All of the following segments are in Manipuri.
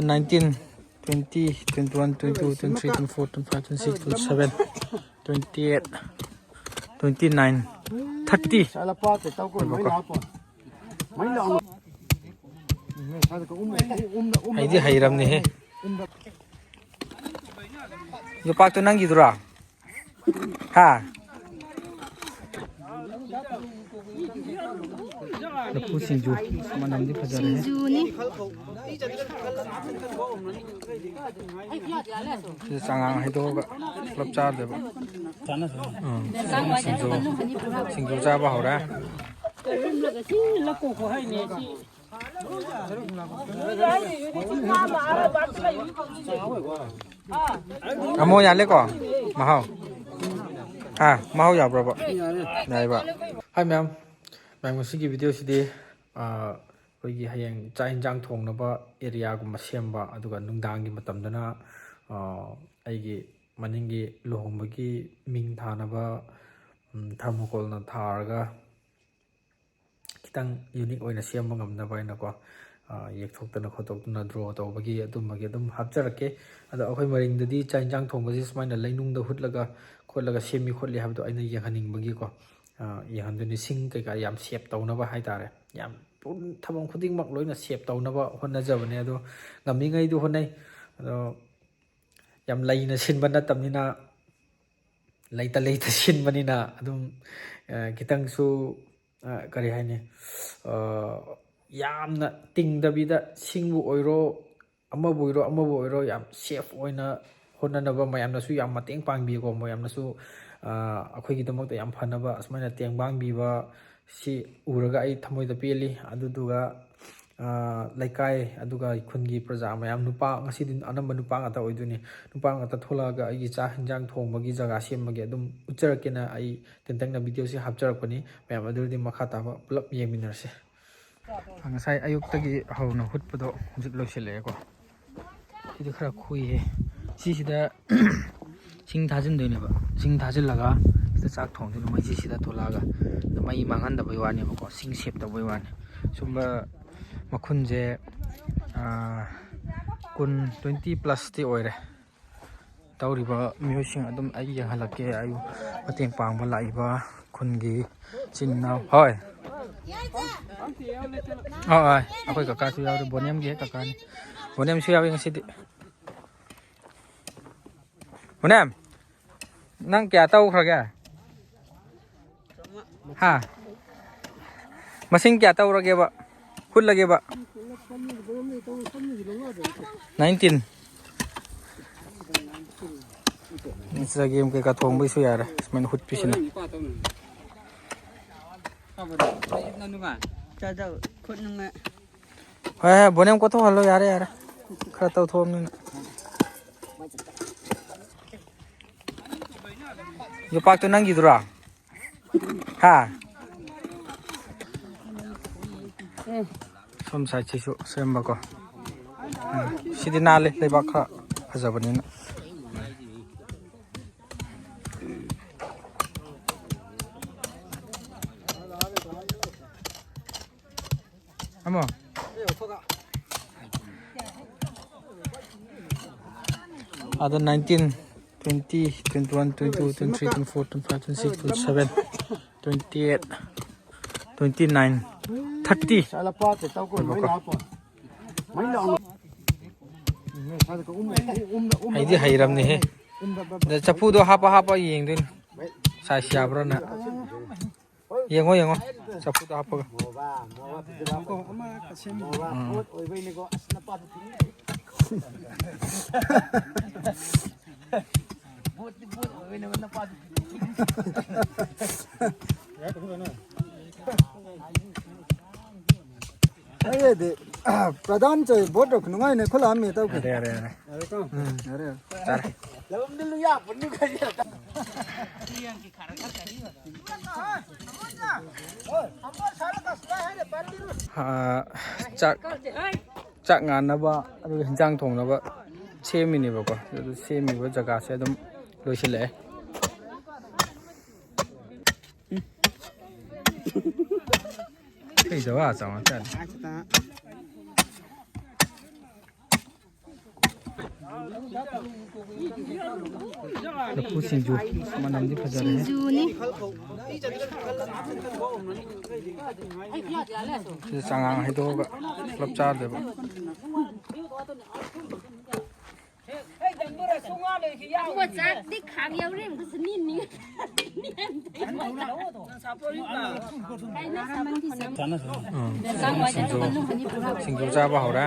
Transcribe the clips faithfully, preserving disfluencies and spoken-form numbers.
Nineteen, twenty, twenty-one, twenty-two, twenty-three, twenty-four, twenty-five, twenty-six, twenty-seven, twenty-eight, twenty-nine, thirty. ꯑꯩꯗꯤ ꯍꯩꯔꯝꯅꯦꯍꯦ꯫ ꯌꯣꯄꯥꯛꯇꯣ ꯅꯪꯒꯤꯗꯨꯔꯥ? ꯍꯥ? ꯂꯐꯨ ꯁꯤꯡꯖꯨ꯫ ꯃꯅꯝꯗꯤ ꯐꯖꯔꯦ꯫ ꯁꯤꯡꯖꯨꯅꯤ꯫ ꯁꯤꯗ ꯆꯉꯥꯡ ꯍꯩꯗꯣꯛꯑꯒ ꯄꯨꯂꯞ ꯆꯥꯗꯣꯏꯕ꯫ ꯎꯝ꯫ ꯁꯤꯡꯖꯨ, ꯁꯤꯡꯖꯨ ꯆꯥꯕ ꯍꯧꯔꯦ꯫ ꯑꯃꯣ ꯌꯥꯜꯂꯦꯀꯣ? ꯃꯍꯥꯎ? ꯍꯥ? ꯃꯍꯥꯎ ꯌꯥꯕ꯭ꯔꯕ? ꯌꯥꯏꯕ꯫ ꯍꯥꯏ ꯃꯌꯥꯝ꯫ ꯃꯌꯥꯝ, ꯉꯁꯤꯒꯤ ꯚꯤꯗꯤꯑꯣꯁꯤꯗꯤ, ꯑꯥ, ꯑꯩꯈꯣꯏꯒꯤ ꯍꯌꯦꯡ ꯆꯥꯛ ꯌꯦꯟꯁꯥꯡ ꯊꯣꯡꯅꯕ ꯑꯦꯔꯤꯌꯥꯒꯨꯝꯕ ꯁꯦꯝꯕ, ꯑꯗꯨꯒ ꯅꯨꯡꯗꯥꯡꯒꯤ ꯃꯇꯝꯗꯅ, ꯑꯥ, ꯑꯩꯒꯤ ꯃꯅꯤꯡꯒꯤ ꯂꯨꯍꯣꯡꯕꯒꯤ ꯃꯤꯡ ꯊꯥꯅꯕ, ꯎꯝ, ꯊꯔꯃꯣꯀꯣꯜꯅ ꯊꯥꯔꯒ ꯈꯤꯇꯪ ꯌꯨꯅꯤꯛ ꯑꯣꯏꯅ ꯁꯦꯝꯕ ꯉꯝꯅꯕ ꯍꯥꯏꯅꯀꯣ, ꯑꯥ, ꯌꯦꯛꯊꯣꯛꯇꯅ ꯈꯣꯠꯇꯣꯛꯇꯅ ꯗ꯭ꯔꯣ ꯇꯧꯕꯒꯤ ꯑꯗꯨꯝꯕꯒꯤ ꯑꯗꯨꯝ ꯍꯥꯞꯆꯔꯛꯀꯦ꯫ ꯑꯗꯣ ꯑꯩꯈꯣꯏ ꯃꯔꯤꯡꯗꯗꯤ ꯆꯥꯛ ꯌꯦꯟꯁꯥꯡ ꯊꯣꯡꯕꯁꯤ ꯁꯨꯃꯥꯏꯅ ꯂꯩꯅꯨꯡꯗ ꯍꯨꯠꯂꯒ ꯈꯣꯠꯂꯒ ꯁꯦꯝꯃꯤ ꯈꯣꯠꯂꯤ ꯍꯥꯏꯕꯗꯣ ꯑꯩꯅ ꯌꯦꯡꯍꯟꯅꯤꯡꯕꯒꯤꯀꯣ, ꯑꯥ, ꯌꯦꯡꯍꯟꯗꯣꯏꯅꯤ꯫ ꯁꯤꯡ ꯀꯩꯀꯥ ꯌꯥꯝ ꯁꯦꯞ ꯇꯧꯅꯕ ꯍꯥꯏꯇꯥꯔꯦ꯫ ꯌꯥꯝ ꯄꯨꯝ-, ꯊꯕꯛ ꯈꯨꯗꯤꯡꯃꯛ ꯂꯣꯏꯅ ꯁꯦꯞ ꯇꯧꯅꯕ ꯍꯣꯠꯅꯖꯕꯅꯦ꯫ ꯑꯗꯣ ꯉꯝꯃꯤꯉꯩꯗꯤ ꯍꯣꯠꯅꯩ꯫ ꯑꯗꯣ ꯌꯥꯝ ꯂꯩꯅ ꯁꯤꯟꯕ ꯅꯠꯇꯕꯅꯤꯅ, ꯂꯩꯇ ꯂꯩꯇ ꯁꯤꯟꯕꯅꯤꯅ ꯑꯗꯨꯝ, ꯑ, ꯈꯤꯇꯪꯁꯨ, ꯑ, ꯀꯔꯤ ꯍꯥꯏꯅꯤ, ꯑ, ꯌꯥꯝꯅ ꯇꯤꯡꯗꯕꯤꯗ ꯁꯤꯡꯕꯨ ꯑꯣꯏꯔꯣ, ꯑꯃꯕꯨ ꯑꯣꯏꯔꯣ, ꯑꯃꯕꯨ ꯑꯣꯏꯔꯣ, ꯌꯥꯝ ꯁꯦꯐ ꯑꯣꯏꯅ ꯍꯣꯠꯅꯅꯕ ꯃꯌꯥꯝꯅꯁꯨ ꯌꯥꯝ ꯃꯇꯦꯡ ꯄꯥꯡꯕꯤꯀꯣ꯫ ꯃꯌꯥꯝꯅꯁꯨ, ꯑ, ꯑꯩꯈꯣꯏꯒꯤꯗꯃꯛꯇ ꯌꯥꯝ ꯐꯅꯕ ꯑꯁꯨꯃꯥꯏꯅ ꯇꯦꯡꯕꯥꯡꯕꯤꯕ ꯁꯤ ꯎꯔꯒ ꯑꯩ ꯊꯃꯣꯏꯗ ꯄꯦꯜꯂꯤ꯫ ꯑꯗꯨꯗꯨꯒ, ꯑ, ꯂꯩꯀꯥꯏ ꯑꯗꯨꯒ ꯈꯨꯟꯒꯤ ꯄ꯭ꯔꯖꯥ ꯃꯌꯥꯝ, ꯅꯨꯄꯥ, ꯉꯁꯤꯗꯤ ꯑꯅꯝꯕ ꯅꯨꯄꯥ ꯉꯥꯛꯇ ꯑꯣꯏꯗꯣꯏꯅꯤ, ꯅꯨꯄꯥ ꯉꯥꯛꯇ ꯊꯣꯛꯂꯛꯑꯒ ꯑꯩꯒꯤ ꯆꯥꯛ ꯍꯤꯟꯖꯥꯡ ꯊꯣꯡꯕꯒꯤ ꯖꯒꯥ ꯁꯦꯝꯕꯒꯤ ꯑꯗꯨꯝ ꯎꯠꯆꯔꯛꯀꯦꯅ ꯑꯩ ꯇꯦꯟꯇꯛꯅ ꯚꯤꯗꯤꯑꯣꯁꯤ ꯍꯥꯞꯆꯔꯛꯄꯅꯤ꯫ ꯃꯌꯥꯝ ꯑꯗꯨꯗꯤ ꯃꯈꯥ ꯇꯥꯕ ꯄꯨꯂꯞ ꯌꯦꯡꯃꯤꯟꯅꯔꯁꯦ꯫ ꯉꯁꯥꯏ ꯑꯌꯨꯛꯇꯒꯤ ꯍꯧꯅ ꯍꯨꯠꯄꯗꯣ ꯍꯧꯖꯤꯛ ꯂꯣꯏꯁꯤꯜꯂꯛꯑꯦꯀꯣ꯫ ꯁꯤꯗꯤ ꯈꯔ ꯈꯨꯏꯍꯦ꯫ ꯁꯤꯁꯤꯗ ꯁꯤꯡ ꯊꯥꯖꯤꯟꯗꯣꯏꯅꯦꯕ꯫ ꯁꯤꯡ ꯊꯥꯖꯤꯜꯂꯒ ꯁꯤꯗ ꯆꯥꯛ ꯊꯣꯡꯗꯣꯏꯅꯦ꯫ ꯃꯩꯁꯦ ꯁꯤꯗ ꯊꯣꯛꯂꯛꯑꯒ, ꯑꯗ ꯃꯩ ꯃꯥꯡꯍꯟꯗꯕꯩ ꯋꯥꯅꯦꯕꯀꯣ, ꯁꯤꯡ ꯁꯦꯞ ꯇꯧꯕꯩ ꯋꯥꯅꯤ꯫ ꯁꯨꯝꯕ ꯃꯈꯨꯟꯁꯦ, ꯑꯥ, ꯀꯨꯟ, twenty plus ꯇꯤ ꯑꯣꯏꯔꯦ꯫ ꯇꯧꯔꯤꯕ ꯃꯤꯑꯣꯏꯁꯤꯡ ꯑꯗꯨꯝ ꯑꯩ ꯌꯦꯡꯍꯜꯂꯛꯀꯦ꯫ ꯑꯩꯕꯨ ꯃꯇꯦꯡ ꯄꯥꯡꯕ ꯂꯥꯛꯏꯕ ꯈꯨꯟꯒꯤ ꯏꯆꯤꯟ ꯏꯅꯥꯎ꯫ ꯍꯣꯏ꯫ ꯑꯥ, ꯑꯥ, ꯑꯩꯈꯣꯏ ꯀꯀꯥꯁꯨ ꯌꯥꯎꯔꯤ꯫ ꯕꯣꯅꯦꯝꯒꯤ ꯍꯦꯛ ꯀꯀꯥꯅꯤ꯫ ꯕꯣꯅꯦꯝꯁꯨ ꯌꯥꯎꯏ ꯉꯁꯤꯗꯤ꯫ ꯕꯣꯅꯦꯝ, ꯅꯪ ꯀꯌꯥ ꯇꯧꯈ꯭ꯔꯒꯦ? ꯍꯥ? ꯃꯁꯤꯡ ꯀꯌꯥ ꯇꯧꯔꯒꯦꯕ? ꯍꯨꯠꯂꯒꯦꯕ? Nineteen꯫ ꯆꯒꯦꯝ ꯀꯩꯀꯥ ꯊꯣꯡꯕꯩꯁꯨ ꯌꯥꯔꯦ, ꯁꯨꯃꯥꯏꯅ ꯍꯨꯠꯄꯤꯁꯤꯅ꯫ ꯆꯥꯗꯧ, ꯈꯨꯠ ꯅꯨꯡꯉꯥꯏ꯫ ꯍꯣꯏ, ꯍꯣꯏ, ꯕꯣꯅꯦꯝ ꯀꯣꯠꯊꯣꯛꯍꯜꯂꯣ, ꯌꯥꯔꯦ, ꯌꯥꯔꯦ꯫ ꯈꯔ ꯇꯧꯊꯣꯛꯑꯕꯅꯤꯅ꯫ ꯌꯣꯄꯥꯛꯇꯣ ꯅꯪꯒꯤꯗꯨꯔꯣ? ꯍꯥ? ꯁꯣꯝ ꯁꯥꯏꯠꯁꯤꯁꯨ ꯁꯦꯝꯕꯀꯣ꯫ ꯎꯝ, ꯁꯤꯗꯤ ꯅꯥꯜꯂꯤ, ꯂꯩꯕꯥꯛ ꯈꯔ ꯐꯖꯕꯅꯤꯅ꯫ ꯑꯃꯣ꯫ ꯑꯗ nineteen, twenty, twenty-one, twenty-two, twenty-three, twenty-four, twenty-five, twenty-six, twenty-seven, twenty-eight, twenty-nine, thirty꯫ ꯍꯩꯗꯤ ꯍꯩꯔꯝꯅꯦꯍꯦ꯫ ꯑꯗ ꯆꯐꯨꯗꯣ ꯍꯥꯞꯄ ꯍꯥꯞꯄ ꯌꯦꯡꯗꯣꯏꯅꯤ꯫ ꯁꯥꯏꯖ ꯌꯥꯕ꯭ꯔꯥꯅ꯫ ꯌꯦꯡꯉꯣ, ꯌꯦꯡꯉꯣ꯫ ꯆꯐꯨꯗ ꯍꯥꯞꯄꯒ꯫ ꯎꯝ꯫ ꯑꯩꯗꯤ ꯄ꯭ꯔꯙꯥꯟ ꯆꯣꯏ ꯚꯣꯠ ꯔꯣ ꯅꯨꯡꯉꯥꯏꯅꯦ ꯈꯨꯂꯥꯝꯃꯤ ꯇꯧꯈꯤ꯫ ꯌꯥꯔꯦ, ꯌꯥꯔꯦ, ꯌꯥꯔꯦ꯫ ꯎꯝ, ꯌꯥꯔꯦ꯫ ꯆꯥꯔꯦ꯫ ꯑꯥ, ꯆꯥꯛ, ꯆꯥꯛ ꯉꯥꯟꯅꯕ ꯑꯗꯨꯒ ꯍꯤꯟꯖꯥꯡ ꯊꯣꯡꯅꯕ ꯁꯦꯝꯃꯤꯅꯦꯕꯀꯣ꯫ ꯑꯗꯨ ꯁꯦꯝꯃꯤꯕ ꯖꯒꯥꯁꯦ ꯑꯗꯨꯝ ꯂꯣꯏꯁꯤꯜꯂꯛꯑꯦ꯫ ꯀꯩꯗꯧꯕ ꯆꯥꯎꯅ ꯆꯥꯅꯤ? ꯂꯐꯨ ꯁꯤꯡꯖꯨ ꯃꯅꯝꯗꯤ ꯐꯖꯔꯦ꯫ ꯁꯤꯡꯖꯨꯅꯤ꯫ ꯁꯤꯗ ꯆꯉꯥꯡ ꯍꯩꯗꯣꯛꯑꯒ ꯄꯨꯂꯞ ꯆꯥꯗꯣꯏꯕ꯫ ꯑꯗꯨꯒ ꯆꯥꯛꯇꯤ ꯈꯥꯛ ꯌꯧꯔꯦ, ꯑꯃꯨꯛꯀꯁꯨ ꯅꯤꯟꯅꯤ꯫ ꯎꯝ꯫ ꯁꯤꯡꯖꯨ, ꯁꯤꯡꯖꯨ ꯆꯥꯕ ꯍꯧꯔꯦ꯫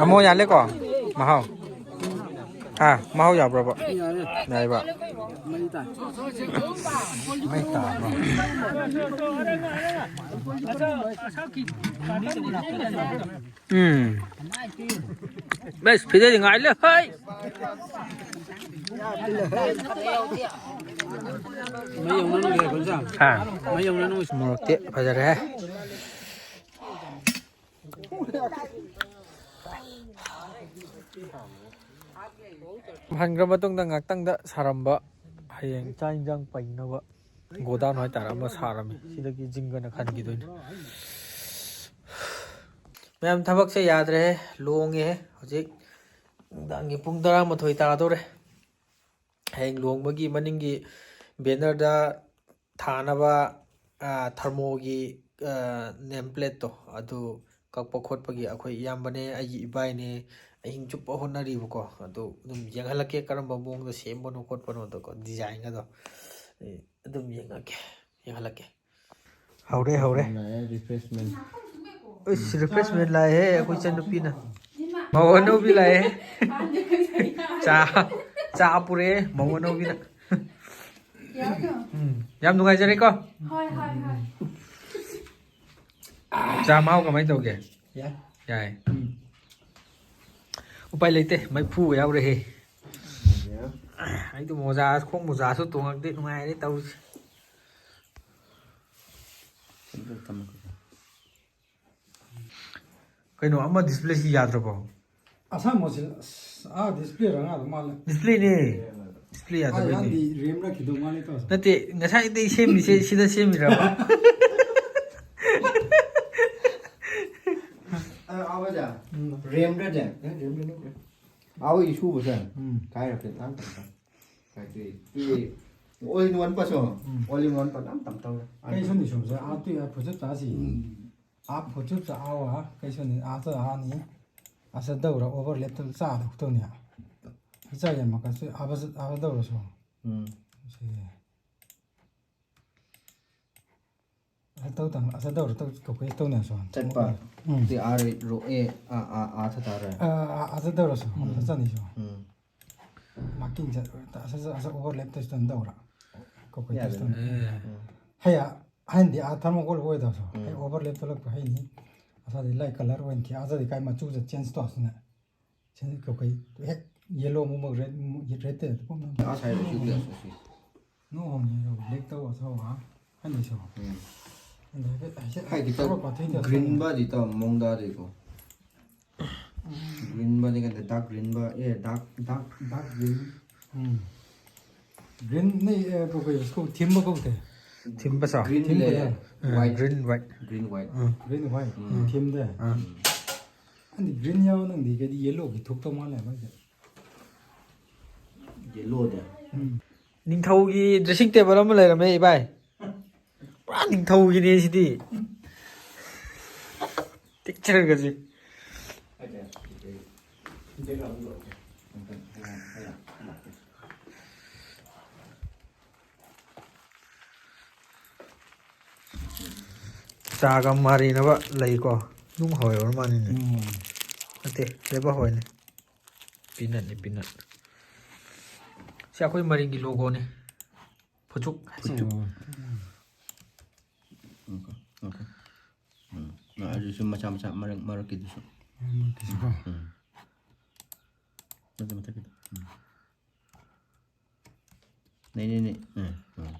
ꯑꯃꯣ ꯌꯥꯜꯂꯦꯀꯣ? ꯃꯍꯥꯎ꯫ ꯍꯥ, ꯃꯍꯥꯎ ꯌꯥꯕ꯭ꯔꯕ? ꯌꯥꯏꯕ꯫ ꯃꯩ ꯇꯥꯕ꯭ꯔꯣ? ꯎꯝ꯫ ꯕꯁ, ꯐꯤꯗꯗꯤ ꯉꯥꯏꯂꯦ, ꯍꯩ! ꯍꯥ꯫ ꯃꯣꯔꯣꯛꯇꯤ ꯐꯖꯔꯦ꯫ ꯍꯟꯈ꯭ꯔ ꯃꯇꯨꯡꯗ ꯉꯥꯛꯇꯪꯗ ꯁꯥꯔꯝꯕ, ꯍꯌꯦꯡ ꯆꯥꯛ ꯏꯟꯖꯥꯡ ꯄꯩꯅꯕ ꯒꯣꯗꯥꯎꯟ ꯍꯥꯏꯇꯥꯔꯦ, ꯑꯃ ꯁꯥꯔꯝꯃꯤ꯫ ꯁꯤꯗꯒꯤ ꯖꯤꯡꯒꯅ ꯈꯟꯈꯤꯗꯣꯏꯅꯤ꯫ ꯃꯌꯥꯝ, ꯊꯕꯛꯁꯦ ꯌꯥꯗ꯭ꯔꯦꯍꯦ, ꯂꯣꯡꯉꯦꯍꯦ꯫ ꯍꯧꯖꯤꯛ ꯅꯨꯡꯗꯥꯡꯒꯤ ꯄꯨꯡ ꯇꯔꯥꯃꯥꯊꯣꯏ ꯇꯥꯗꯧꯔꯦ꯫ ꯍꯌꯦꯡ ꯂꯨꯍꯣꯡꯕꯒꯤ ꯃꯅꯤꯡꯒꯤ ꯕꯦꯅꯔꯗ ꯊꯥꯅꯕ, ꯑ, ꯊꯔꯃꯣꯒꯤ, ꯑ, ꯅꯦꯝ ꯄ꯭ꯂꯦꯠꯇꯣ, ꯑꯗꯨ ꯀꯛꯄ ꯈꯣꯠꯄꯒꯤ ꯑꯩꯈꯣꯏ ꯏꯌꯥꯝꯕꯅꯦ, ꯑꯩꯒꯤ ꯏꯕꯥꯏꯅꯦ, ꯑꯍꯤꯡ ꯆꯨꯞꯄ ꯍꯣꯠꯅꯔꯤꯕꯀꯣ꯫ ꯑꯗꯨ ꯑꯗꯨꯝ ꯌꯦꯡꯍꯜꯂꯛꯀꯦ, ꯀꯔꯝꯕ ꯃꯑꯣꯡꯗ ꯁꯦꯝꯕꯅꯣ ꯈꯣꯠꯄꯅꯣꯗꯀꯣ, ꯗꯤꯖꯥꯏꯟꯒꯗꯣ꯫ ꯑꯦ, ꯑꯗꯨꯝ ꯌꯦꯡꯉꯛꯀꯦ, ꯌꯦꯡꯍꯜꯂꯛꯀꯦ꯫ ꯍꯧꯔꯦ, ꯍꯧꯔꯦ꯫ ꯂꯥꯛꯑꯦ, refreshment꯫ ꯑꯁ, refreshment ꯂꯥꯛꯑꯦꯍꯦ, ꯑꯩꯈꯣꯏ ꯏꯆꯟꯅꯨꯄꯤꯅ꯫ ꯃꯧ ꯑꯅꯧꯕꯤ ꯂꯥꯛꯑꯦ꯫ ꯆꯥ, ꯆꯥ ꯄꯨꯔꯛꯑꯦ, ꯃꯧ ꯑꯅꯧꯕꯤꯅ꯫ ꯎꯝ, ꯌꯥꯝ ꯅꯨꯡꯉꯥꯏꯖꯔꯦꯀꯣ꯫ ꯍꯣꯏ, ꯍꯣꯏ, ꯍꯣꯏ꯫ ꯆꯥ ꯃꯍꯥꯎ ꯀꯃꯥꯏꯅ ꯇꯧꯒꯦ? ꯌꯥꯏ꯫ ꯌꯥꯏ꯫ ꯎꯝ꯫ ꯎꯄꯥꯏ ꯂꯩꯇꯦ, ꯃꯩꯐꯨ ꯌꯥꯎꯔꯦꯍꯦ꯫ ꯌꯥꯏ꯫ ꯑꯩꯗꯣ ꯃꯣꯖꯥ, ꯈꯣꯡ ꯃꯣꯖꯥꯁꯨ ꯇꯣꯡꯉꯛꯇꯦ, ꯅꯨꯡꯉꯥꯏꯔꯦ ꯇꯧꯔꯤꯁꯦ꯫ ꯀꯩꯅꯣ, ꯑꯃ display ꯁꯤ ꯌꯥꯗ꯭ꯔꯕꯣ? ꯑꯁꯥꯡꯕꯁꯤ, ꯑꯁ, ꯑꯥ, display ꯔ ꯉꯥꯗ ꯃꯥꯜꯂꯦ꯫ Display ꯅꯦ꯫ ꯗꯤꯁꯄ꯭ꯂꯦ ꯌꯥꯗꯕꯩꯅꯦ꯫ ꯔꯦꯝꯔ ꯈꯤꯇꯪ ꯃꯥꯜꯂꯦ ꯇꯧꯁꯦ꯫ ꯅꯠꯇꯦ, ꯉꯁꯥꯏꯗꯩ ꯁꯦꯝꯃꯤꯁꯦ ꯁꯤꯗ ꯁꯦꯝꯃꯤꯔꯕ? ꯔꯦꯝꯔꯗꯦ? ꯑꯥꯎ ꯏꯁꯨꯕꯁꯦ꯫ ꯀꯥꯏꯔꯛꯀꯦ ꯇꯥꯡ ꯇꯥꯡ ꯇꯥꯡ꯫ ꯀꯥꯏꯗꯤ ꯇꯤ ꯑꯣꯜ ꯏꯟ ꯋꯥꯟ ꯄꯥꯁꯣ꯫ ꯑꯣꯜ ꯏꯟ ꯋꯥꯟ ꯄꯥꯁ ꯌꯥꯝ ꯇꯝ ꯇꯧꯔꯦ꯫ ꯀꯩꯁꯨ ꯅꯤꯁꯨꯝꯁꯦ ꯑꯥ ꯇꯨ ꯌꯥ ꯐꯖ ꯆꯥꯁꯤ꯫ ꯑꯥ ꯐꯣꯇꯣ ꯆꯥ ꯑꯥ ꯋꯥ ꯀꯩꯁꯨꯅꯤ ꯑꯥ ꯆꯥ ꯑꯥꯅꯤ꯫ ꯑꯁ ꯗꯧꯔ ꯑꯣꯚꯔꯂꯦꯞꯇ ꯆꯥꯗ ꯍꯨꯇꯧꯅꯤ꯫ ꯆꯥ ꯌꯥꯝ ꯃꯀꯥꯁꯨ ꯑꯥ ꯕꯖ ꯑꯥ ꯗꯧꯔꯁꯨ꯫ ꯎꯝ꯫ ꯁꯤ꯫ ꯑꯁ ꯇꯧ ꯇꯪ ꯑꯁ ꯗꯧꯔ ꯇꯧ ꯀꯧꯀꯩ ꯇꯧꯅꯤ ꯑꯁꯣ꯫ ꯆꯠꯄ꯫ ꯎꯝ꯫ ꯇꯤ ꯑꯥ ꯔꯣ ꯑꯦ ꯑꯥ ꯑꯥ ꯑꯥ ꯊ ꯇꯥꯔꯦ꯫ ꯑꯥ ꯑꯥ ꯑꯥ ꯆꯠ ꯇꯧꯔꯁꯨ꯫ ꯎꯝ꯫ ꯑꯥ ꯆꯠꯅꯤꯁꯨ꯫ ꯎꯝ꯫ ꯃꯥꯀꯤꯡ ꯆꯠ ꯑꯁ ꯑꯁ ꯑꯣꯚꯔꯂꯦꯞ ꯇꯧꯁꯤ ꯇꯧꯔ꯫ ꯀꯧꯀꯩ ꯌꯥꯗꯦ꯫ ꯇꯧꯁꯤ꯫ ꯎꯝ꯫ ꯍꯌꯥ꯫ ꯍꯥꯏꯅꯗꯤ ꯑꯥ ꯊꯥꯔꯃꯣꯀꯣꯜ ꯑꯣꯏꯗꯕꯁꯨ꯫ ꯎꯝ꯫ ꯍꯦꯛ ꯑꯣꯚꯔꯂꯦꯞ ꯊꯣꯛꯂꯛꯄ ꯍꯩꯅꯤ꯫ ꯑꯁꯥꯗꯤ ꯂꯥꯏ ꯀꯂꯔ ꯑꯣꯏꯅ ꯊꯤ ꯑꯁꯥꯗꯤ ꯀꯥꯏ ꯃꯆꯨꯁꯦ ꯆꯦꯟꯖ ꯇꯧꯁꯤꯅ꯫ ꯁꯤ ꯀꯩ ꯍꯦꯛ ꯌꯦꯂꯣ ꯑꯃꯨꯛ ꯔꯦꯗ ꯔꯦꯗ ꯇꯦ꯫ ꯑꯁꯥꯏ ꯔꯁꯤ ꯒ꯭ꯂꯥꯁ ꯑꯁꯤ꯫ ꯅꯣ ꯍꯣꯡꯉꯦ ꯕ꯭ꯂꯦꯛ ꯇꯧ ꯑꯁꯥ ꯋꯥ꯫ ꯍꯥꯏꯅꯤꯁꯨ꯫ ꯎꯝ꯫ ꯑꯗ ꯍꯥꯏꯐꯦꯠ ꯍꯥꯏꯐꯦꯠ ꯍꯥꯏꯗꯤ ꯇꯧꯔꯛꯄ ꯊꯣꯏꯗ ꯒ꯭ꯔꯤꯟ ꯕꯥꯗꯤ ꯇꯧ ꯃꯑꯣꯡ ꯇꯥꯗꯦꯀꯣ꯫ ꯒ꯭ꯔꯤꯟ ꯕꯗꯤ ꯀꯩꯅꯣ ꯗꯥꯔꯛ ꯒ꯭ꯔꯤꯟ ꯕ ꯑꯦ ꯗꯥꯔꯛ ꯗꯥꯔꯛ ꯗꯥꯔꯛ ꯒ꯭ꯔꯤꯟ꯫ ꯎꯝ꯫ ꯒ꯭ꯔꯤꯟ ꯅ ꯀꯩ ꯀꯧ ꯊꯤꯝꯕ ꯀꯧꯗꯦ꯫ ꯊꯤꯝꯕ ꯁꯥ꯫ ꯒ꯭ꯔꯤꯟ ꯊꯤꯝꯕ ꯂꯩ꯫ ꯁꯥ꯫ White. Green white. Green white. ꯎꯝ꯫ Green white. ꯎꯝ꯫ ꯊꯤꯝꯗꯦ꯫ ꯑꯥ꯫ ꯑꯗꯤ ꯒ꯭ꯔꯤꯟ ꯌꯥꯎ ꯅꯪꯗꯤ ꯀꯗꯤ ꯌꯦꯂꯣꯒꯤ ꯊꯣꯛꯇꯧ ꯃꯥꯜꯂꯦ ꯃꯥꯏꯁꯦ꯫ ꯌꯦꯂꯣꯗ꯫ ꯎꯝ꯫ ꯅꯤꯡꯊꯧꯒꯤ ꯗ꯭ꯔꯦꯁꯤꯡ ꯇꯦꯕꯜ ꯑꯃ ꯂꯩꯔꯝꯃꯦ ꯏꯕꯥꯏ꯫ ꯄꯨꯔꯥ ꯅꯤꯡꯊꯧꯒꯤꯅꯦ ꯁꯤꯗꯤ꯫ ꯄꯤꯛꯆꯔꯒꯁꯦ꯫ ꯆꯥꯒ ꯃꯥꯔꯤꯅꯕ ꯂꯩꯀꯣ꯫ ꯅꯨꯡ ꯍꯋꯥꯏ ꯑꯣꯏꯔ ꯃꯥꯜꯂꯤꯅꯦ꯫ ꯎꯝ꯫ ꯅꯠꯇꯦ, ꯂꯩꯕꯥꯛ ꯍꯋꯥꯏꯅꯦ꯫ ꯄꯤꯅꯠꯅꯤ, ꯄꯤꯅꯠ꯫ ꯁꯤ ꯑꯩꯈꯣꯏ ꯃꯔꯤꯡꯒꯤ ꯂꯣꯒꯣꯅꯤ꯫ ꯐꯨꯆꯨꯛ ꯍꯥꯏꯁꯦ꯫ ꯐꯨꯆꯨꯛ꯫ ꯎꯝ꯫ ꯎꯝ꯫ ꯑꯗꯨꯁꯨ ꯃꯆꯥ ꯃꯆꯥ ꯃꯔꯛ ꯃꯔꯛꯀꯤꯗꯨꯁꯨ꯫ ꯃꯔꯛꯀꯤꯁꯨꯀꯣ꯫ ꯎꯝ꯫ ꯃꯊꯛ-, ꯃꯊꯛꯀꯤꯗꯣ꯫ ꯎꯝ꯫ ꯅꯩ, ꯅꯩ, ꯅꯩ꯫ ꯎꯝ, ꯎꯝ꯫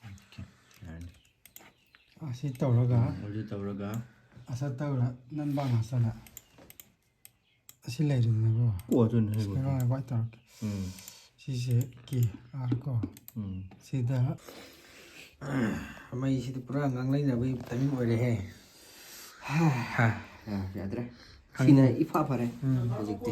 ꯑꯣꯀꯦ, ꯌꯥꯔꯅꯤ꯫ ꯑꯥ, ꯁꯤ ꯇꯧꯔꯒ ꯎꯝ, ꯑꯗꯨ ꯇꯧꯔꯒ ꯑꯁꯥ ꯇꯧꯔ ꯅꯟꯕ ꯉꯥꯁꯅ ꯑꯁꯤ ꯂꯩꯔꯤꯅꯦꯀꯣ꯫ ꯑꯣ, ꯑꯗꯨꯅꯦ ꯍꯥꯏꯕꯗꯤ꯫ ꯁꯤꯅ ꯋꯥꯏ ꯇꯧꯔꯛꯀꯦ꯫ ꯎꯝ꯫ ꯁꯤꯁꯦ ꯀꯦ ꯑꯥꯔ ꯀꯣ꯫ ꯎꯝ꯫ ꯁꯤꯗ ꯃꯩꯁꯤꯗꯤ ꯄꯨꯔꯥ ꯉꯥꯡꯂꯩꯅꯕꯒꯤ ꯇꯥꯏꯃꯤꯡ ꯑꯣꯏꯔꯦꯍꯦ꯫ ꯍꯥ꯫ ꯑ, ꯌꯥꯗ꯭ꯔꯦ꯫ ꯈꯪꯉꯦ꯫ ꯁꯤꯅ ꯏꯐ ꯐꯔꯦ ꯎꯝ꯫ ꯍꯧꯖꯤꯛꯇꯤ꯫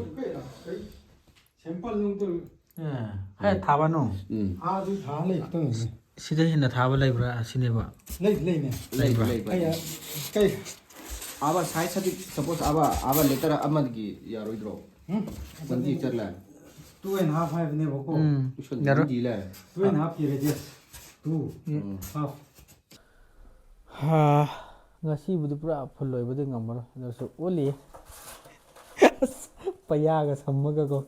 ꯁꯦꯝꯄꯜ ꯅꯨꯡ ꯇꯧ꯫ ꯑꯦ, ꯍꯦ, ꯊꯥꯕꯅꯣ? ꯎꯝ꯫ ꯑꯥ, ꯑꯗꯨ ꯊꯥ ꯂꯩ ꯈꯛꯇꯪ ꯑꯣꯏꯅꯤ꯫ ꯁꯤꯗ ꯍꯦꯟꯅ ꯊꯥꯕ ꯂꯩꯕ꯭ꯔꯥ ꯁꯤꯅꯦꯕ? ꯂꯩ, ꯂꯩꯅꯦ꯫ ꯂꯩꯕ꯭ꯔꯥ? ꯂꯩ, ꯂꯩ꯫ ꯀꯩ, ꯀꯩ? ꯑꯥꯕ ꯁꯥꯏꯖ ꯍꯥꯏꯗꯤ, ꯁꯄꯣꯁ, ꯑꯥꯕ, ꯑꯥꯕ ꯂꯦꯇꯔ ꯑꯃꯒꯤ ꯌꯥꯔꯣꯏꯗ꯭ꯔꯣ? ꯎꯝ꯫ ꯇ꯭ꯋꯦꯟꯇꯤ ꯆꯠꯂꯦ꯫ ꯇꯨ ꯑꯦꯟ ꯍꯥꯐ ꯍꯥꯏꯕꯅꯦꯕꯀꯣ꯫ ꯎꯝ꯫ ꯌꯥꯔꯣꯏ꯫ ꯇ꯭ꯋꯦꯟꯇꯤ ꯂꯦ꯫ ꯇꯨ ꯑꯦꯟ ꯍꯥꯐꯀꯤ ꯔꯦꯗꯤꯌꯁ꯫ ꯇꯨ ꯎꯝ꯫ ꯍꯥꯐ꯫ ꯍꯥ, ꯉꯁꯤꯕꯨꯗꯤ ꯄꯨꯔꯥ ꯐꯨꯜ ꯑꯣꯏꯕꯗꯤ ꯉꯝꯃꯔꯣꯏ, ꯑꯗꯨꯁꯨ ꯑꯣꯜꯂꯤ꯫ ꯑꯁ, ꯄꯩꯌꯥꯒ ꯁꯝꯃꯒꯀꯣ꯫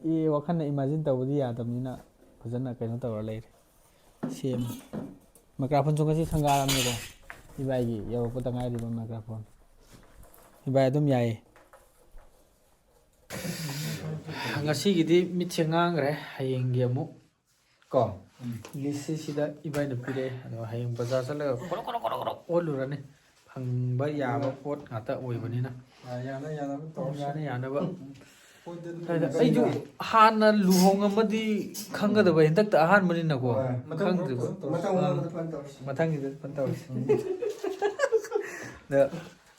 ꯑꯦ, ꯋꯥꯈꯜꯅ ꯏꯃꯥꯖꯤꯟ ꯇꯧꯕꯗꯤ ꯌꯥꯗꯕꯅꯤꯅ ꯐꯖꯅ ꯀꯩꯅꯣ ꯇꯧꯔ ꯂꯩꯔꯦ꯫ ꯁꯦꯝꯃꯤ꯫ ꯃꯥꯏꯀ꯭ꯔꯣꯐꯣꯟꯁꯨ ꯉꯁꯤ ꯁꯪꯒꯥꯔꯝꯅꯤꯀꯣ꯫ ꯏꯕꯥꯏꯒꯤ ꯌꯧꯔꯛꯄꯗ ꯉꯥꯏꯔꯤꯕ ꯃꯥꯏꯀ꯭ꯔꯣꯐꯣꯟ꯫ ꯏꯕꯥꯏ ꯑꯗꯨꯝ ꯌꯥꯏꯌꯦ꯫ ꯉꯁꯤꯒꯤꯗꯤ ꯃꯤꯠꯁꯦ ꯉꯥꯡꯈ꯭ꯔꯦ꯫ ꯍꯌꯦꯡꯒꯤ ꯑꯃꯨꯛ ꯀꯣ, ꯎꯝ꯫ ꯂꯤꯁꯁꯤ ꯁꯤꯗ ꯏꯕꯥꯏꯅ ꯄꯤꯔꯛꯑꯦ꯫ ꯑꯗꯣ ꯍꯌꯦꯡ ꯕꯖꯥꯔ ꯆꯠꯂꯒ ꯀꯣꯔꯣ ꯀꯣꯔꯣ ꯀꯣꯔꯣ ꯀꯣꯔꯣ ꯑꯣꯜꯂꯨꯔꯅꯤ꯫ ꯐꯪꯕ ꯌꯥꯕ ꯎꯝ꯫ ꯄꯣꯠ ꯉꯥꯛꯇ ꯑꯣꯏꯕꯅꯤꯅ꯫ ꯑꯥ, ꯌꯥꯅ ꯌꯥꯅꯕ ꯇꯧꯔꯁꯤ꯫ ꯌꯥꯅ ꯌꯥꯅꯕ꯫ ꯄꯣꯠꯇꯨ ꯑꯗꯨꯝ ꯑꯗ ꯌꯦꯡꯉꯁꯤ꯫ ꯑꯩꯁꯨ ꯍꯥꯟꯅ ꯂꯨꯍꯣꯡꯉꯝꯃꯗꯤ ꯈꯪꯒꯗꯕ, ꯍꯟꯗꯛꯇ ꯑꯍꯥꯟꯕꯅꯤꯅꯀꯣ꯫ ꯍꯣꯏ꯫ ꯃꯊꯪ ꯈꯪꯗ꯭ꯔꯤꯕ꯫ ꯃꯊꯪ ꯑꯥ꯫ ꯃꯊꯪ ꯐꯖꯅ ꯇꯧꯔꯁꯤ꯫ ꯃꯊꯪꯒꯤꯗ ꯐꯖꯅ ꯇꯧꯔꯁꯤ꯫ ꯑꯗ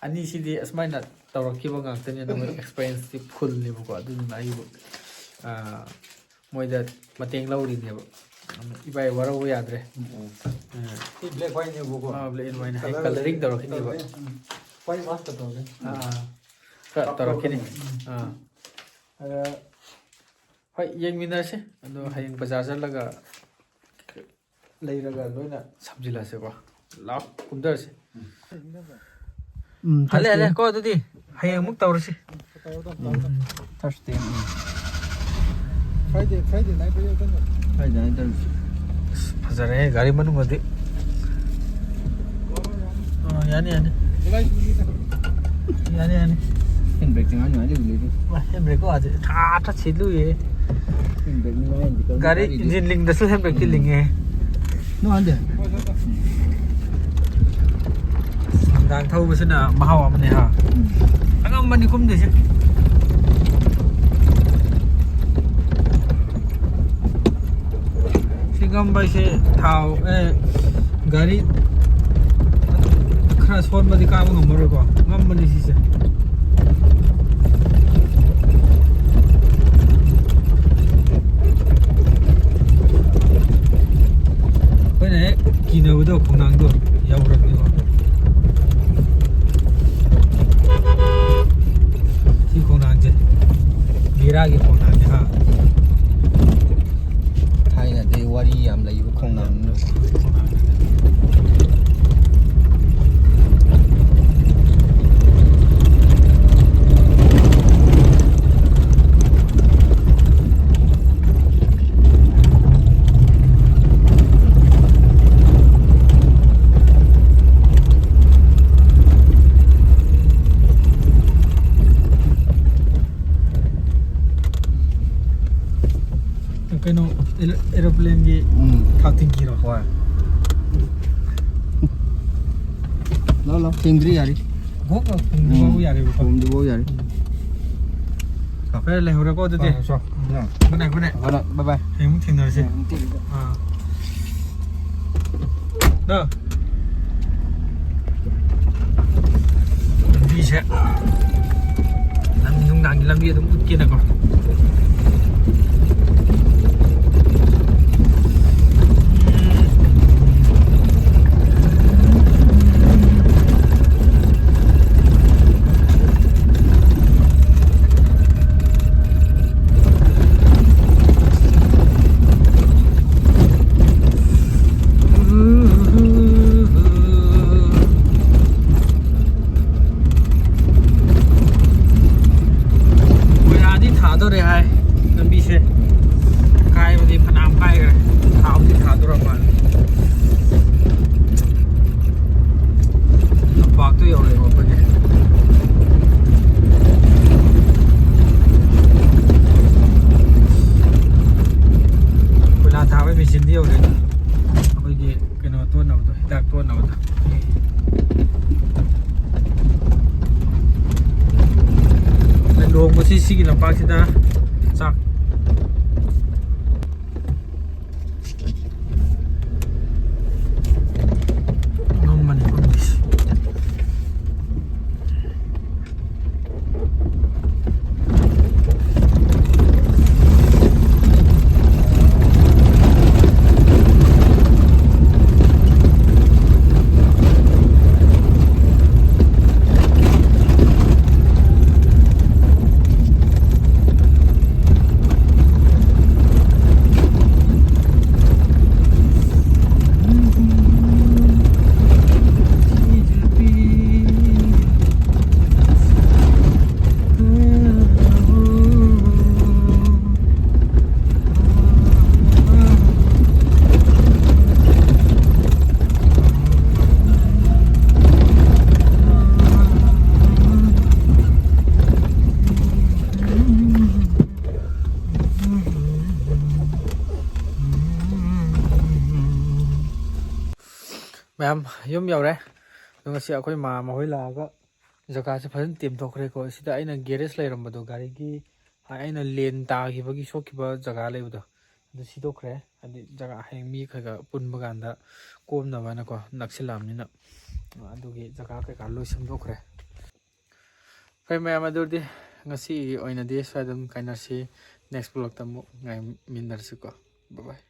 ꯑꯅꯤꯁꯤꯗꯤ ꯑꯁꯨꯃꯥꯏꯅ ꯇꯧꯔꯛꯈꯤꯕ ꯉꯥꯛꯇꯅꯤꯅ ꯃꯣꯏ ꯑꯦꯛꯁꯄꯤꯔꯤꯌꯦꯟꯁꯇꯤ ꯐꯨꯜꯅꯦꯕꯀꯣ꯫ ꯑꯗꯨꯗꯨꯅ ꯑꯩꯕꯨ, ꯑꯥ, ꯃꯣꯏꯗ ꯃꯇꯦꯡ ꯂꯧꯔꯤꯅꯦꯕ꯫ ꯏꯕꯥꯏ ꯋꯥꯔꯧꯕ ꯌꯥꯗ꯭ꯔꯦ꯫ ꯎꯝ꯫ ꯑꯥ꯫ ꯁꯤ ꯕ꯭ꯂꯦꯛ ꯋꯥꯏꯠꯅꯦꯕꯀꯣ꯫ ꯑꯥ, ꯕ꯭ꯂꯦꯛ ꯑꯦꯟ ꯋꯥꯏꯠꯅꯦ꯫ ꯍꯌꯦꯡ ꯀꯂꯔ ꯀꯂꯔꯤꯡ ꯇꯧꯔꯛꯈꯤꯅꯦꯕ꯫ ꯇꯧꯔꯛꯀꯅꯤ꯫ ꯎꯝ꯫ ꯋꯥꯏꯠ ꯋꯥꯁ ꯇꯧꯔꯒꯦ꯫ ꯑꯥ, ꯈꯔ ꯇꯧꯔꯛꯈꯤꯅꯤ꯫ ꯎꯝ꯫ ꯑꯥ꯫ ꯑꯗ ꯍꯣꯏ, ꯌꯦꯡꯃꯤꯟꯅꯔꯁꯤ꯫ ꯑꯗꯣ ꯍꯌꯦꯡ ꯕꯖꯥꯔ ꯆꯠꯂꯒ ꯂꯩꯔꯒ ꯂꯣꯏꯅ ꯁꯝꯖꯤꯜꯂꯁꯦꯀꯣ꯫ ꯂꯥꯎ, ꯀꯨꯝꯊꯔꯁꯤ꯫ ꯎꯝ, ꯍꯜꯂꯦ, ꯍꯜꯂꯦ, ꯊꯥꯔꯁꯗꯦ꯫ ꯀꯣ ꯑꯗꯨꯗꯤ ꯍꯌꯦꯡ ꯑꯃꯨꯛ ꯇꯧꯔꯁꯤ꯫ ꯎꯝ, ꯊꯥꯔꯁꯗꯦ, ꯎꯝ꯫ Friday, Friday night ꯕꯖꯥꯔ ꯆꯠꯂꯨ꯫ Friday night ꯇꯧꯔꯁꯤ꯫ ꯑꯁ, ꯐꯖꯔꯦꯍꯦ, ꯒꯥꯔꯤ ꯃꯅꯨꯡꯗꯗꯤ꯫ ꯑ, ꯌꯥꯅꯤ, ꯌꯥꯅꯤ꯫ ꯌꯥꯅꯤ, ꯌꯥꯅꯤ꯫ Hand brake ꯇꯤ ꯉꯥꯏ ꯅꯨꯡꯉꯥꯏ ꯂꯩꯕꯅꯦ ꯑꯗꯨ꯫ ꯋꯥ, hand brake ꯀꯣ ꯑꯥꯗꯤ ꯊꯥ ꯊꯥ ꯁꯤꯠꯂꯨꯏꯌꯦ꯫ Hand brake ꯅꯨꯡꯉꯥꯏ ꯍꯧꯖꯤꯛꯀꯥꯟ ꯒꯥꯔꯤ ꯒꯥꯔꯤꯗꯤ꯫ Engine ꯂꯤꯡꯗꯁꯨ hand brake ꯇꯤ ꯎꯝ꯫ ꯂꯤꯡꯉꯦ꯫ ꯅꯣ, ꯍꯟꯗꯦ꯫ ꯅꯨꯡꯗꯥꯡ ꯊꯧꯕꯁꯤꯅ ꯃꯍꯥꯎ ꯑꯃꯅꯦ ꯍꯥ꯫ ꯑꯉꯝꯕꯅꯤ ꯀꯨꯝꯗꯣꯏꯁꯦ꯫ ꯁꯤ ꯉꯝꯕ ꯍꯥꯏꯁꯦ ꯊꯥꯎ, ꯑꯦ, ꯒꯥꯔꯤ ꯈꯔ ꯁꯣꯟꯕꯗꯤ ꯀꯥꯕ ꯉꯝꯃꯔꯣꯏꯀꯣ꯫ ꯉꯝꯕꯅꯤ ꯁꯤꯁꯦ꯫ ꯑꯩꯈꯣꯏꯅ ꯍꯦꯛ ꯀꯤꯅꯕꯗꯣ ꯈꯣꯡꯅꯥꯡꯗꯣ ꯌꯧꯔꯕꯅꯦꯕ꯫ ꯁꯤ ꯈꯣꯡꯅꯥꯡꯁꯦ ꯕꯦꯔꯥꯒꯤ ꯈꯣꯡꯅꯥꯡꯅꯦ ꯍꯥ꯫ ꯊꯥꯏꯅꯗꯩ ꯋꯥꯔꯤ ꯌꯥꯝ ꯂꯩꯕ ꯈꯣꯡꯅꯥꯡꯅꯤ꯫ ꯀꯩꯅꯣ, ꯑꯦꯔꯣ-, ꯑꯦꯔꯣꯄ꯭ꯂꯦꯟꯒꯤ ꯎꯝ꯫ ꯊꯥꯎ ꯇꯤꯡꯀꯤꯔꯣ? ꯍꯣꯏ꯫ ꯂꯥꯎ, ꯂꯥꯎ, ꯊꯦꯡꯗ꯭ꯔꯤ, ꯌꯥꯔꯤ꯫ ꯒꯣꯛ ꯂꯥꯎ ꯊꯦꯡꯗ꯭ꯔꯤ ꯐꯥꯎꯕ ꯎꯝ꯫ ꯌꯥꯔꯦꯕꯀꯣ꯫ ꯊꯣꯡꯗ꯭ꯔꯤꯐꯥꯎ ꯌꯥꯔꯤ꯫ ꯎꯝ꯫ ꯐꯔꯦ, ꯂꯩꯍꯧꯔꯦꯀꯣ ꯑꯗꯨꯗꯤ꯫ ꯍꯣꯏ, ꯍꯣꯏ, ꯁꯣ꯫ ꯎꯝ꯫ Good night, good night. ꯐꯔꯦ, ꯕꯥꯏ ꯕꯥꯏ꯫ ꯍꯌꯦꯡ ꯑꯃꯨꯛ ꯊꯦꯡꯅꯔꯁꯤ꯫ ꯎꯝ, ꯊꯦꯡꯅꯔꯁꯤ꯫ ꯑꯥ꯫ ꯗꯣ꯫ ꯂꯝꯕꯤꯁꯦ ꯂꯝ-, ꯅꯨꯡꯗꯥꯡꯒꯤ ꯂꯝꯕꯤ ꯑꯗꯨꯝ ꯎꯠꯀꯦꯅꯀꯣ꯫ ꯀꯣꯏꯂꯥꯗꯤ ꯊꯥꯗꯣꯔꯦ ꯍꯥꯏ꯫ ꯊꯣꯡꯕꯁꯤ ꯁꯤꯒꯤ ꯂꯝꯄꯥꯛꯁꯤꯗ ꯆꯥꯛ ꯉꯝꯕꯅꯤ ꯐꯝꯃꯤꯁꯦ꯫ ꯃꯌꯥꯝ, ꯌꯨꯝ ꯌꯧꯔꯦ꯫ ꯑꯗꯣ ꯉꯁꯤ ꯑꯩꯈꯣꯏ ꯃꯥꯝꯃ ꯍꯣꯏ ꯂꯥꯛꯑꯒ ꯖꯒꯥꯁꯦ ꯐꯖꯅ ꯇꯦꯝꯊꯣꯛꯈ꯭ꯔꯦꯀꯣ꯫ ꯁꯤꯗ ꯑꯩꯅ ꯒꯦꯔꯦꯖ ꯂꯩꯔꯝꯕꯗꯣ, ꯒꯥꯔꯤꯒꯤ, ꯑꯩꯅ ꯂꯦꯟ ꯇꯥꯈꯤꯕꯒꯤ ꯁꯣꯛꯈꯤꯕ ꯖꯒꯥ ꯂꯩꯕꯗꯣ, ꯑꯗꯨ ꯁꯤꯗꯣꯛꯈ꯭ꯔꯦ꯫ ꯍꯥꯏꯗꯤ ꯖꯒꯥ ꯍꯌꯦꯡ ꯃꯤ ꯈꯔ ꯈꯔ ꯄꯨꯟꯕ ꯀꯥꯟꯗ ꯀꯣꯝꯅꯕꯅꯀꯣ, ꯅꯛꯁꯤꯜꯂꯛꯑꯕꯅꯤꯅ꯫ ꯑꯗꯨꯒꯤ ꯖꯒꯥ ꯀꯩꯀꯥ ꯂꯣꯏ ꯁꯦꯝꯗꯣꯛꯈ꯭ꯔꯦ꯫ ꯐꯔꯦ ꯃꯌꯥꯝ, ꯑꯗꯨꯗꯤ ꯉꯁꯤꯒꯤ ꯑꯣꯏꯅꯗꯤ ꯁ꯭ꯋꯥꯏꯗ ꯑꯗꯨꯝ ꯀꯥꯏꯅꯔꯁꯤ꯫ Next vlogꯇ ꯑꯃꯨꯛ ꯉꯥꯏꯃꯤꯟꯅꯔꯁꯤꯀꯣ꯫ Bye bye꯫